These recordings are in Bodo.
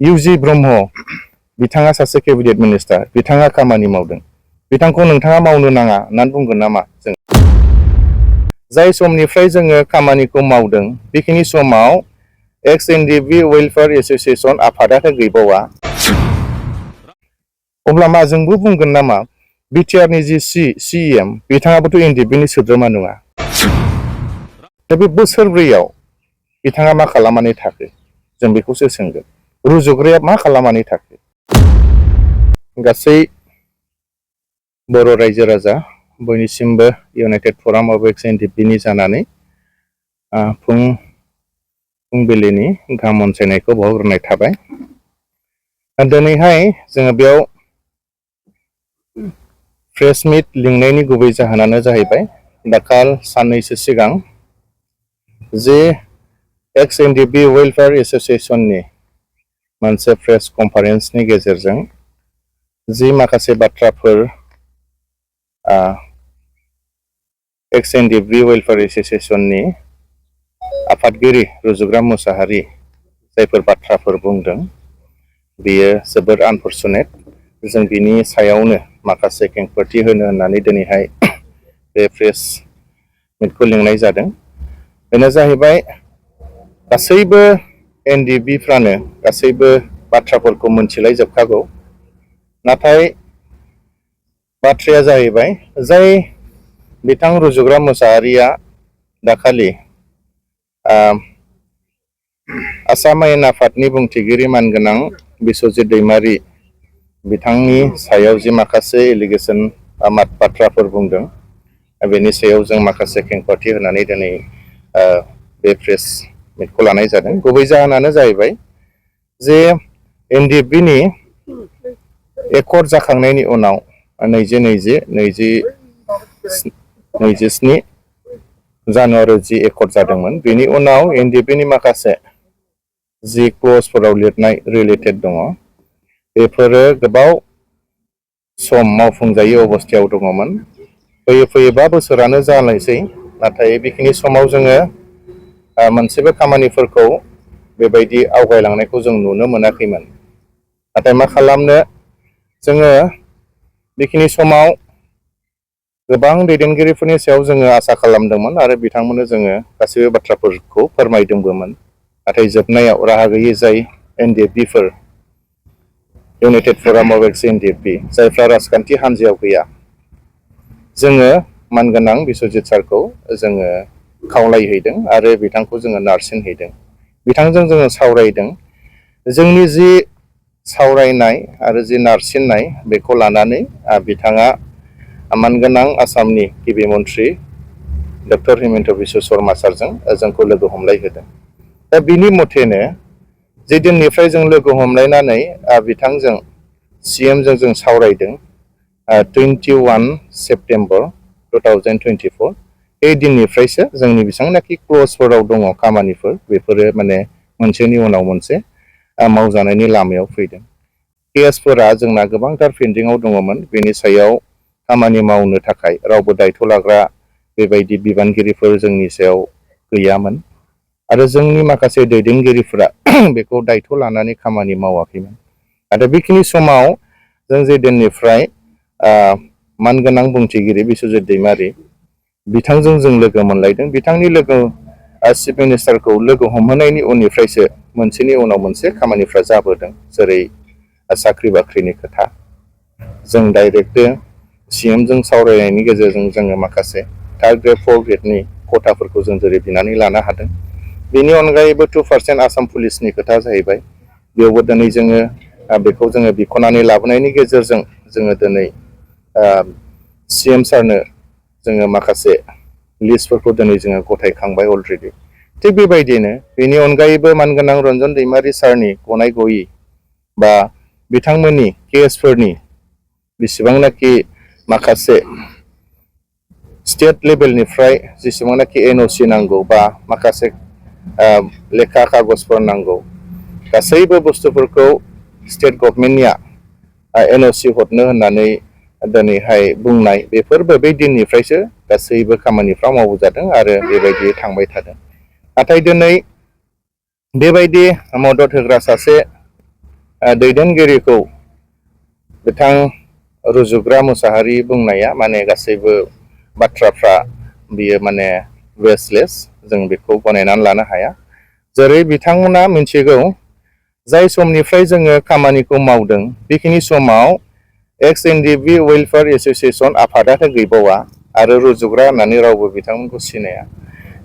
इउजि ब्रह्म बिथाङा सासे केबिनेट मिनिस्टार, बिथाङा खामानि मावदों, बिथांखौ नोंथाङा मावनो नाङा होननानै बुंगोन नामा? जों जाय समनिफ्राय जोङो खामानिखौ मावदों बेखिनि समाव एक्स एनडिएफबि वेलफेयार एसोसिएशन आफादानो गैबावा, अब्ला मा जोंबो बुंगोन नामा बिटिआरनि जि सिएम बिथाङाबोथ' एनडिएफबिनि सोद्रोमा नङा? दा बे बोसोरब्रैयाव बिथाङा मा खालामनानै थाखो जों बेखौसो सोंगोन। रुजुग्राया मा खालामनानै थाखो? गासै बर' रायजो राजा बयनिसिमबो इउनाइटेड फराम अफ एक्स एनडिएफबिनि जानानै फुंबिलिनि गाहाम अनसायनायखौ बावहरनाय थाबाय। दिनैहाय जोङो बेयाव प्रेस मिट लिंनायनि गुबै जाहोनानो जाहैबाय दाखाल साननैसो सिगां जे एक्स एनडिएफबि वेलफेयार एसोसिएशननि मोनसे प्रेस कनफारेन्सनि गेजेरजों जि माखासे बाथ्राफोर एक्स एनडिएफबि वेलफेयार एसोसिएशननि आफादगिरि रुजुग्रा मुसाहारि जायफोर बाथ्राफोर बुंदों बेयो जोबोद आनफर्चुनेट। जों बिनि सायावनो माखासे खेंफोरथि होनो होननानै दिनैहाय बे प्रेस मिटखौ लिंनाय जादों। बेनो जाहैबाय गासैबो एनडिएफबिफ्रानो गासैबो बाथ्राफोरखौ मोनथिलायजोबखागौ, नाथाय बाथ्राया जाहैबाय जाय बिथां रुजुग्रा मुसाहारिया दाखालि आसाम आयेन आफादनि बुंथिगिरि मानगोनां बिस्वजित दैमारि बिथांनि सायाव जि माखासे एलिगेसन बाथ्राफोर बुंदों, बेनि सायाव जों माखासे खेंफोरथि होनानै दिनै बे प्रेस मिटखौ लानाय जादों। गुबै जाहोनानो जाहैबाय जे एनडिएफबिनि एकर्ड जाखांनायनि उनाव 27 जानुवारियाव जि एकर्ड जादोंमोन, बेनि उनाव एनडिएफबिनि माखासे जि क्लजफोराव लिरनाय रिलेटेड दङ बेफोरो गोबाव सम मावफुंजायै अबस्थायाव दङमोन। फैयै फैयै 5 बोसोरानो जानायसै, नाथाय बेखिनि समाव जोङो मोनसेबो खामानिफोरखौ बेबायदि आवगायलांनायखौ जों नुनो मोनाखैमोन। नाथाय मा खालामनो, जोङो बेखिनि समाव गोबां दैदेनगिरिफोरनि सायाव जोङो आसा खालामदोंमोन आरो बिथांमोननो जोङो गासैबो बाथ्राफोरखौ फोरमायदोंबोमोन। नाथाय जोबनायाव राहा गैयै जाय एनडिएफबिफोर इउनाइटेड फराम अफ एक्स एनडिएफबि जायफ्रा राजखान्थि हान्जायाव गैया, जोङो मानगोनां बिस्वजित सारखौ जोङो खावलायहैदों आरो बिथांखौ जोङो नारसिनहैदों। बिथांजों जोङो सावरायदों। जोंनि जि सावरायनाय आरो जि नारसिननाय बेखौ लानानै बिथाङा मानगोनां आसामनि गिबि मन्थ्रि डक्टर हिमन्त बिश्व शर्मा सारजों जोंखौ लोगो हमलायहोदों। दा बिनि मथेनो जे दिननिफ्राय जों लोगो हमलायनानै बिथांजों सिएमजों जों सावरायदों 21 सेप्तेम्बर 2024, बे दिननिफ्रायसो जोंनि बेसेबांनाखि क्लजफोराव दङ खामानिफोर बेफोरो माने मोनसेनि उनाव मोनसे मावजानायनि लामायाव फैदों। केसफोरा जोंना गोबांथार पेन्डिंआव दङमोन, बेनि सायाव खामानि मावनो थाखाय रावबो दायथ' लाग्रा बेबायदि बिबानगिरिफोर जोंनि सायाव गैयामोन आरो जोंनि माखासे दैदेनगिरिफोरा बेखौ दायथ' लानानै खामानि मावाखैमोन। आरो बेखिनि समाव जों जे दिननिफ्राय मानगोनां बुंथिगिरि बिस्वजित दैमारि बिथांजों जों लोगो मोनलायदों। बिथांनि लोगो चिफ मिनिस्टारखौ लोगो हमहोनायनि उननिफ्रायसो मोनसेनि उनाव मोनसे खामानिफ्रा जाबोदों। जेरै साख्रि बाख्रिनि खोथा, जों डाइरेक्ट सिएमजों सावरायनायनि गेजेरजों जोङो माखासे 3rd ग्रेड 4th ग्रेडनि खथाफोरखौ जों जेरै बिनानै लानो हादों। बेनि अनगायैबो 2% आसाम पुलिसनि खोथा जाहैबाय, बेयावबो दिनै जोङो बेखौ जोङो बिख'नानै लाबोनायनि गेजेरजों जोङो दिनै सिएम सारनो जोङो माखासे लिस्टफोरखौ दिनै जोङो गथायखांबाय अलरेडि। थिग बेबायदिनो बेनि अनगायैबो मानगोनां रन्जन दैमारि सारनि गनाय गयि बा बिथांमोननि केसफोरनि बेसेबांनाखि माखासे स्टेट लेभेलनिफ्राय जेसेबांनाखि एनअसि नांगौ बा माखासे लेखा कागजफोर नांगौ, गासैबो बुस्थुफोरखौ स्टेट गभर्नमेन्टनिया एनअसि हरनो होननानै दिनैहाय बुंनाय, बेफोरबो बै दिननिफ्रायसो गासैबो खामानिफ्रा मावजादों आरो बेबायदि थांबाय थादों। नाथाय दिनै बेबायदि मदद होग्रा सासे दैदेनगिरिखौ बिथां रुजुग्रा मुसाहारि बुंनाया माने गासैबो बाथ्राफ्रा बियो माने बेसलेस, जों बेखौ गनायनानै लानो हाया। जेरै बिथांमोना मिथिगौ जाय समनिफ्राय जोङो खामानिखौ मावदों बेखिनि समाव एक्स एनडिएफबि वेलफेयार एसोसिएशन आफादाथ' गैबावा आरो रुजुग्रा होननानै रावबो बिथांमोनखौ सिनाया।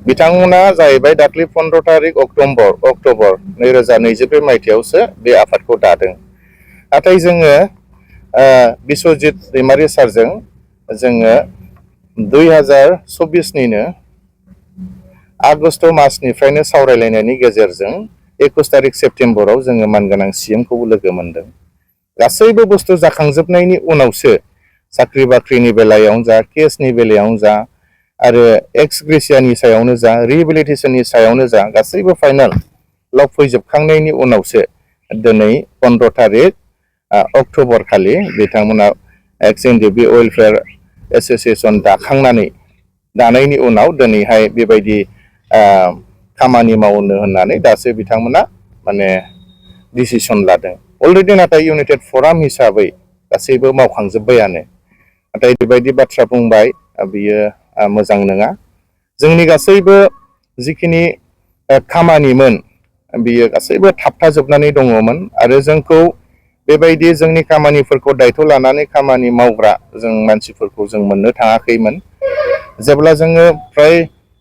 बिथांमोना जाहैबाय दाख्लै 15 तारिख अक्ट'बर 2022 मायथाइयावसो बे आफादखौ दादों। नाथाय जोङो बिश्वजित दैमारि सारजों जोङो 2024निनो आगस्ट मासनिफ्रायनो सावरायलायनायनि गेजेरजों 21 तारिख सेप्तेम्बराव जोङो मानगोनां सीएमखौबो लोगो मोनदों। गासैबो बुस्थु जाखांजोबनायनि उनावसो साख्रि बाख्रिनि बेलायावनो जा, केसनि बेलायावनो जा आरो एक्स ग्रेसियानि सायावनो जा, रिहेबिलिटेसननि सायावनो जा, गासैबो फाइनाल फैजोबखांनायनि उनावसो दिनै 15 तारिख अक्ट'बर खालि बिथांमोना एक्स एनडिएफबि वेलफेयार एसोसिएशन दानायनि उनाव दिनैहाय बेबायदि खामानि मावनो होननानै दासो बिथांमोना माने डिसिसन लादों। अलरेडि नाथाय इउनाइटेड फराम हिसाबै गासैबो मावखांजोब्बायानो। नाथाय बेबायदि बाथ्रा बुंबाय बियो मोजां नङा। जोंनि गासैबो जिखिनि खामानिमोन बियो गासैबो थाबथाजोबनानै दङमोन आरो जोंखौ बेबायदि जोंनि खामानिफोरखौ दायथ' लानानै खामानि मावग्रा जों मानसिफोरखौ जों मोननो थाङाखैमोन। जेब्ला जोङो फ्राय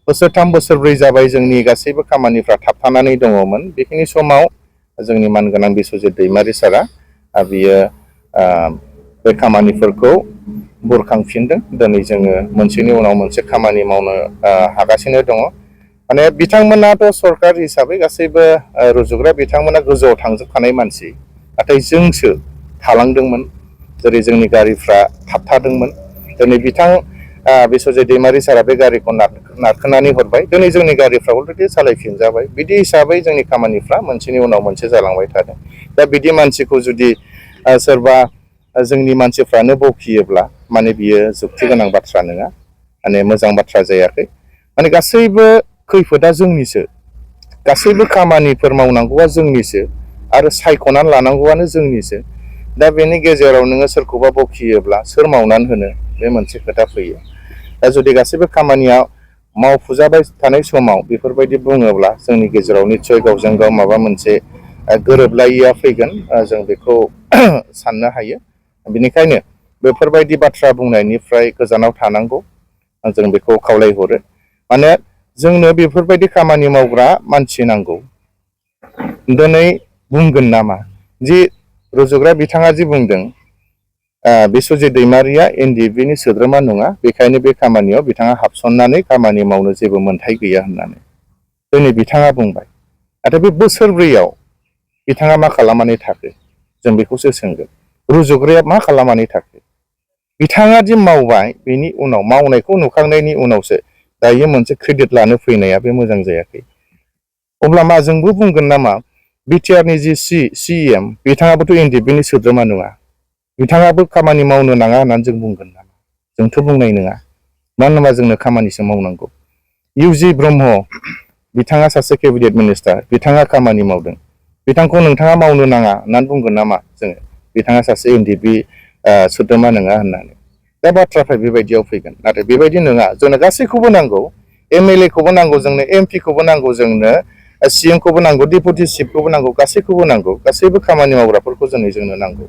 बोसोरथाम बोसोरब्रै जाबाय जोंनि गासैबो खामानिफ्रा थाबथानानै दङमोन, बेखिनि समाव जोंनि मानगोनां बिश्वजित दैमारि सारा बियो बे खामानिफोरखौ बुरखांफिनदों। दिनै जोङो मोनसेनि उनाव मोनसे खामानि मावनो हागासिनो दङ। माने बिथांमोनाथ' सरकार हिसाबै गासैबो रुजुग्रा बिथांमोना गोजौआव थांजोबखानाय मानसि, नाथाय जोंसो थालांदोंमोन। जेरै जोंनि गारिफ्रा थाबथादोंमोन। दिनै बिथां बिश्वजित दैमारि सारा बे गारिखौ नारखोनानै हरबाय। दिनै जोंनि गारिफ्रा अलरेडि सालायफिनजाबाय। बिदि हिसाबै जोंनि खामानिफ्रा मोनसेनि उनाव मोनसे जालांबाय थादों। दा बिदि मानसिखौ जुदि सोरबा जोंनि मानसिफ्रानो बखियोब्ला माने बियो जुक्ति गोनां बाथ्रा नङा, माने मोजां बाथ्रा जायाखै। माने गासैबो खैफोदा जोंनिसो, गासैबो खामानिफोर मावनांगौआ जोंनिसो आरो सायख'नानै लानांगौआनो जोंनिसो। दा बेनि गेजेराव नोङो सोरखौबा बखियोब्ला सोर मावनानै होनो, बे मोनसे खोथा फैयो। दा जुदि गासैबो खामानिया मावफुजाबाय थानाय समाव बेफोरबायदि बुङोब्ला जोंनि गेजेराव निस्सय गावजों गाव माबा मोनसे गोरोबलायिया फैगोन, जों बेखौ साननो हायो। बेनिखायनो बेफोरबायदि बाथ्रा बुंनायनिफ्राय गोजानाव थानांगौ, जों बेखौ खावलायहरो। माने जोंनो बेफोरबायदि खामानि मावग्रा मानसि नांगौ। दिनै बुंगोन नामा जि रुजुग्रा बिथाङा जि बुंदों बिश्वजित दैमारिया एनडिएफबिनि सोद्रोमा नङा, बेखायनो बे खामानियाव बिथाङा हाबसननानै खामानि मावनो जेबो मोन्थाय गैया होननानै दिनै बिथाङा बुंबाय। नाथाय बे बोसोरब्रैयाव बिथाङा मा खालामनानै थाखो, जों बेखौसो सोंगोन। रुजुग्राया मा खालामनानै थाखो? बिथाङा दि मावबाय बेनि उनाव मावनायखौ नुखांनायनि उनावसो दायो मोनसे क्रेडिट लानो फैनाया बे मोजां जायाखै। अब्ला मा जोंबो बुंगोन नामा बिटिआरनि जि सिएम बिथाङाबोथ' एनडिएफबिनि सोद्रोमा नङा, बिथाङाबो खामानि मावनो नाङा होननानै जों बुंगोन नामा? जोंथ' बुंनाय नङा। मानो होनबा जोंनो खामानिसो मावनांगौ। इउजि ब्रह्म बिथाङा सासे केबिनेट मिनिस्टार, बिथाङा खामानि मावदों। बिथांखौ नोंथाङा मावनो नाङा होननानै बुंगोन नामा जोङो? बिथाङा सासे एनडिएफबि सोद्रोमा नङा होननानै। दा बाथ्राफ्रा बेबायदियाव फैगोन। नाथाय बेबायदि नङा, जोंनो गासैखौबो नांगौ। एमएलए खौबो नांगौ जोंनो, एमपि खौबो नांगौ जोंनो, सीएमखौबो नांगौ, डेपुटि चिफखौबो नांगौ, गासैखौबो नांगौ। गासैबो खामानि मावग्राफोरखौ जोंनो नांगौ।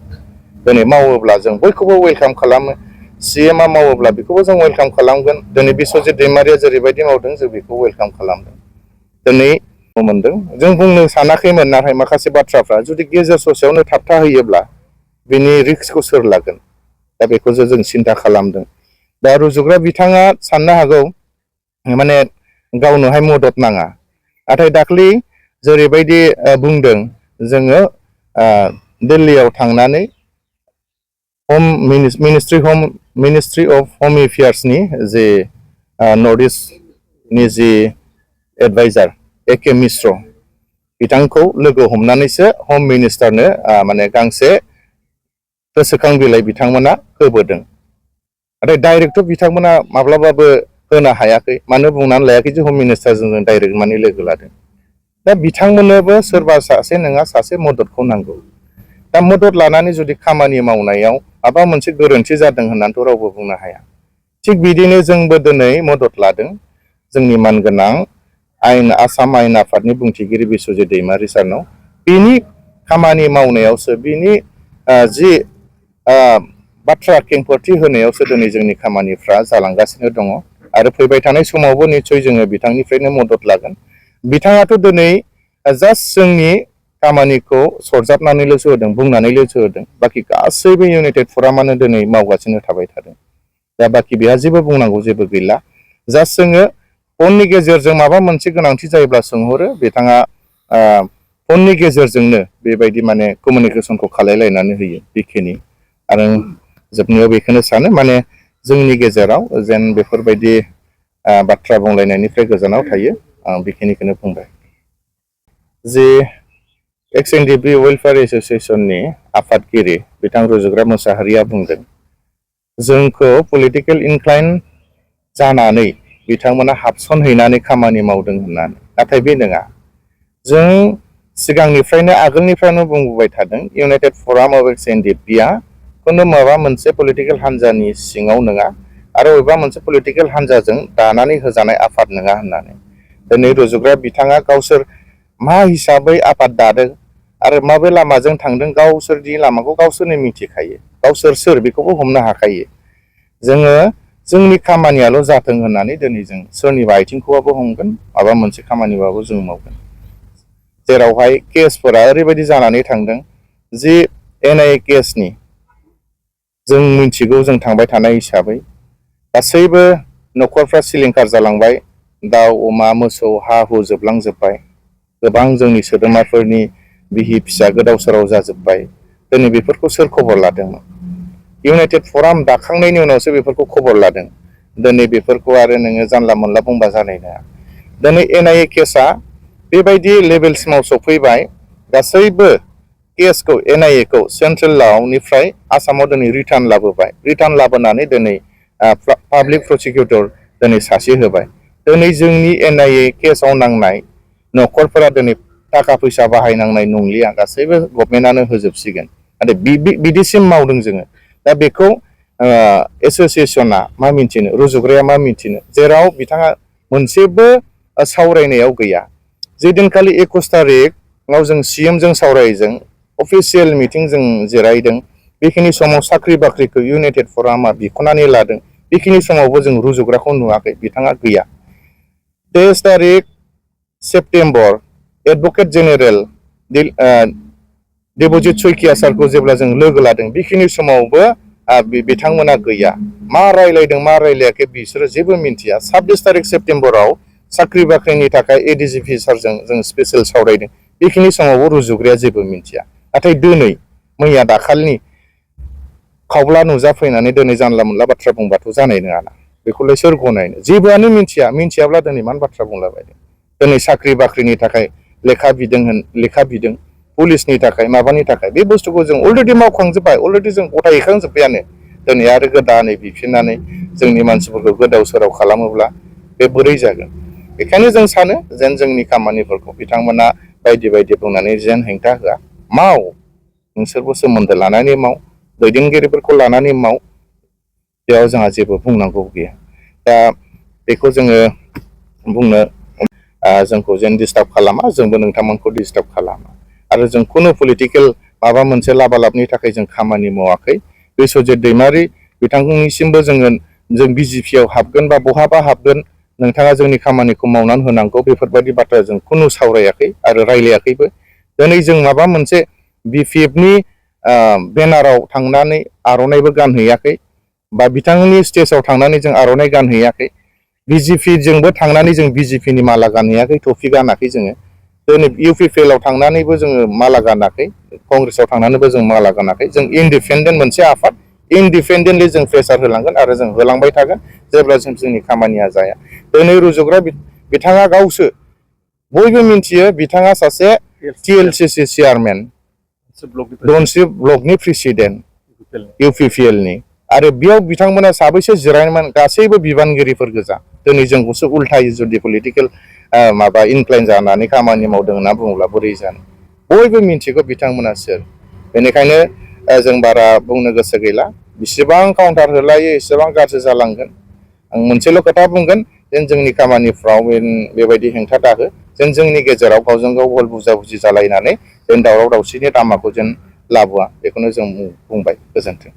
दिनै मावोब्ला जों बयखौबो वेलकाम खालामो। सीएमआ मावोब्ला बेखौबो जों वेलकाम खालामगोन। दिनै बिश्वजित दैमारिया जेरैबायदि मावदों जों बेखौ वेलकाम खालामदों। दिनै मोनदों जों बुंनो सानाखैमोन, नाथाय माखासे बाथ्राफ्रा जुदि गेजेर ससेयावनो थाबथाहोयोब्ला बेनि रिस्कखौ सोर लागोन? दा बेखौसो जों सिन्था खालामदों। दा रुजुग्रा बिथाङा साननो हागौ माने गावनोहाय मदद नाङा, नाथाय दाख्लै जेरैबायदि बुंदों जोङो दिल्लीयाव थांनानै मिनिस्ट्रि अफ हम एफेयार्सनि जे नर्थ इस्टनि जि एडभाइजार एके मिश्र बिथांखौ लोगो हमनानैसो हम मिनिस्टारनो माने गांसे गोसोखां बिलाइ बिथांमोना होबोदों। नाथाय डाइरेक्टथ' बिथांमोना माब्लाबाबो होनो हायाखै। मानो बुंनानै लायाखै जे हम मिनिस्टारजों जों डाइरेक्ट माने लोगो लादों। दा बिथांमोननोबो सोरबा सासे नङा सासे मददखौ नांगौ। दा मदद लानानै जुदि खामानि मावनायाव माबा मोनसे गोरोन्थि जादों होननानैथ' रावबो बुंनो हाया। थिग बिदिनो जोंबो दिनै मदद लादों जोंनि मानगोनां आसाम आयेन आफादनि बुंथिगिरि बिस्वजित दैमारि सारनाव। बिनि खामानि मावनायावसो बिनि जि बाथ्रा खेंफोरथि होनायावसो दिनै जोंनि खामानिफ्रा जालांगासिनो दङ आरो फैबाय थानाय समावबो निस्सय जोङो बिथांनिफ्रायनो मदद लागोन। बिथाङाथ' दिनै जास्ट जोंनि खामानिखौ सरजाबनानैल'सो होदों, बुंनानैल'सो होदों। बाखि गासैबो इउनाइटेड फरामानो दिनै मावगासिनो थाबाय थादों। दा बाखि बेहा जेबो बुंनांगौ जेबो गैला। जास्ट जोङो फननि गेजेरजों माबा मोनसे गोनांथि जायोब्ला सोंहरो, बिथाङा फननि गेजेरजोंनो बेबायदि माने कमिउनिकेसनखौ खालायलायनानै होयो बेखिनि। आरो जोबनायाव बेखौनो सानो माने जोंनि गेजेराव जेन बेफोरबायदि बाथ्रा बुंलायनायनिफ्राय गोजानाव थायो। आं बेखिनिखौनो बुंबाय। जे एक्स एनडिपि वेलफेयार एस'सिएशननि आफादगिरि बिथां रुजुग्रा मोसाहारिया बुंदों, जोंखौ पलिटिकेल इनक्लाइन जानानै बिथांमोना हाबसनहैनानै खामानि मावदों होननानै। नाथाय बे नङा। जों सिगांनिफ्रायनो आगोलनिफ्रायनो बुंबोबाय थादों इउनाइटेड फराम अफ एक्स एनडिपिआ खुनु माबा मोनसे पलिटिकेल हान्जानि सिङाव नङा आरो बबेबा मोनसे पलिटिकेल हान्जाजों दानानै होजानाय आफाद नङा होननानै। दिनै रुजुग्रा बिथाङा गावसोर मा हिसाबै आफाद दादों आरो माबे लामाजों थांदों गावसोरनि लामाखौ गावसोरनो मिथिखायो। गावसोर सोर बेखौबो हमनो हाखायो। जोङो जोंनि खामानियाल' जाथों होननानै दिनै जों सोरनिबा आथिंखौबाबो हमगोन, माबा मोनसे खामानिबाबो जों मावगोन। जेरावहाय केसफोरा ओरैबायदि जानानै थांदों जि एनआइए केसनि जों मिथिगौ, जों थांबाय थानाय हिसाबै गासैबो न'खरफ्रा सिलिंखार जालांबाय। दाउ अमा मोसौ हा हु जोबलांजोब्बाय। गोबां जोंनि सोद्रोमाफोरनि बिहि फिसा गोदाव सोराव जाजोब्बाय। दिनै बेफोरखौ सोर खबर लादोंमोन? इउनाइटेड फराम दाखांनायनि उनावसो बेफोरखौ खबर लादों। दिनै बेफोरखौ आरो नोङो जानला मोनला बुंबा जानाय नङा। दिनै एनआइए केसआ बेबायदि लेभेलसिमाव सफैबाय, गासैबो केसखौ एनआइएखौ सेन्ट्रेल ल'निफ्राय आसामाव दिनै रिटार्न लाबोबाय। रिटार्न लाबोनानै दिनै पाब्लिक प्रसिकिउटर दिनै सासे होबाय। दिनै जोंनि एनआइए केसाव नांनाय न'खरफोरा दिनै थाखा फैसा बाहायनांनाय नंलिया, गासैबो गभर्नमेन्टआनो होजोबसिगोन। नाथाय बिदिसिम मावदों जोङो। दा बेखौ एस'सिएसना मा मिन्थिनो, रुजुग्राया मा मिन्थिनो, जेराव बिथाङा मोनसेबो सावरायनायाव गैया। जे दिनखालि 21 तारिखआव जों सिएमजों सावरायजों अफिसियेल मिटिं जों जिरायदों, बेखिनि समाव साख्रि बाख्रिखौ इउनाइटेड फरामा बिख'नानै लादों। बेखिनि समावबो जों रुजुग्राखौ नुवाखै, बिथाङा गैया। 23 तारिख September advocate general Debajit Saikia सारखौ जेब्ला जों लोगो लादों, बेखिनि समावबो बिथांमोना गैया। मा रायलायदों मा रायलायाखै बिसोरो जेबो मिन्थिया। 26 तारिख सेप्तेम्बराव साख्रि बाख्रिनि थाखाय एडिजिपि सारजों जों स्पेसियेल सावरायदों, बेखिनि समावबो रुजुग्राया जेबो मिन्थिया। नाथाय दिनै मैया दाखालिनि खावब्ला नुजाफैनानै दिनै जानला मोनला बाथ्रा बुंबाथ' जानाय नङाना। बेखौलाय सोर गनायनो? जेबोआनो मिन्थियाब्ला दिनै मानो बाथ्रा बुंलाबायदों? दिनै साख्रि बाख्रिनि थाखाय लेखा बिदों पुलिसनि थाखाय माबानि थाखाय, बे बुस्थुखौ जों अलरेडि मावखांजोब्बाय, अलरेडि जों गथायहैखांजोब्बायानो। दिनै आरो गोदानै बिफिननानै जोंनि मानसिफोरखौ गोदाव सोराव खालामोब्ला बे बोरै जागोन? बेखायनो जों सानो जेन जोंनि खामानिफोरखौ बिथांमोना बायदि बायदि बुंनानै जेन हेंथा होआ। माव, नोंसोरबो सोमोन्दो लानानै माव, दैदेनगिरिफोरखौ लानानै माव, बेयाव जोंहा जेबो बुंनांगौ गैया। दा बेखौ जोङो बुंनो जोंखौ जेन डिस्टार्ब खालामा, जोंबो नोंथांमोनखौ डिस्टार्ब खालामा। आरो जों खुनु पलिटिकेल माबा मोनसे लाबालाबनि थाखाय जों खामानि मावाखै। बिस्वजित दैमारि बिथांनिसिमबो जों बिजेपिआव हाबगोन बा बहाबा हाबगोन, नोंथाङा जोंनि खामानिखौ मावनानै होनांगौ, बेफोरबायदि बाथ्रा जों खुनु सावरायाखै आरो रायलायाखैबो। दिनै जों माबा मोनसे बिपिएफनि बेनाराव थांनानै आर'नाइबो गानहैयाखै, बा बिथांनि स्टेजाव थांनानै जों आर'नाइ गानहैयाखै। बिजेपिजोंबो थांनानै जों बिजेपिनि माला गानहैयाखै, टफि गानाखै जोङो। दिनै इउपिपिएलआव थांनानैबो जोङो माला गानाखै, कंग्रेसआव थांनानैबो जों माला गानाखै। जों इन्डिपेन्डेन्ट मोनसे आफाद, इन्डिपेन्डेन्टलि जों प्रेसार होलांगोन आरो जों होलांबाय थागोन जेब्लासिम जोंनि खामानिया जाया। दिनै रुजुग्रा बिथाङा गावसो बयबो मिन्थियो, बिथाङा सासे टिएलसिसि चेयारमेन, धनसिरि ब्लकनि प्रेसिडेन्ट इउपिपिएलनि, आरो बेयाव बिथांमोना साबैसे जिरायनायमोन? गासैबो बिबानगिरिफोर गोजा। दिनै जोंखौसो उल्थायै जुदि पलिटिकेल इनक्लाइन जानानै खामानि मावदों होनना बुङोब्ला बोरै जानो? बयबो मिन्थिगौ बिथांमोना सोर। बेनिखायनो जों बारा बुंनो गोसो गैला बिसेबां काउन्टार होलायो एसेबां गाज्रि जालांगोन आं मोनसेल' खोथा बुंगोन जेन जोंनि खामानिफ्राव बेबायदि हेंथा दाहो जेन जोंनि गेजेराव गावजों गाव भुल बुजा-बुजि जालायनानै जेन दावराव दावसिनि लामाखौ जेन लाबोआ बेखौनो जों बुंबाय गोजोन्थों।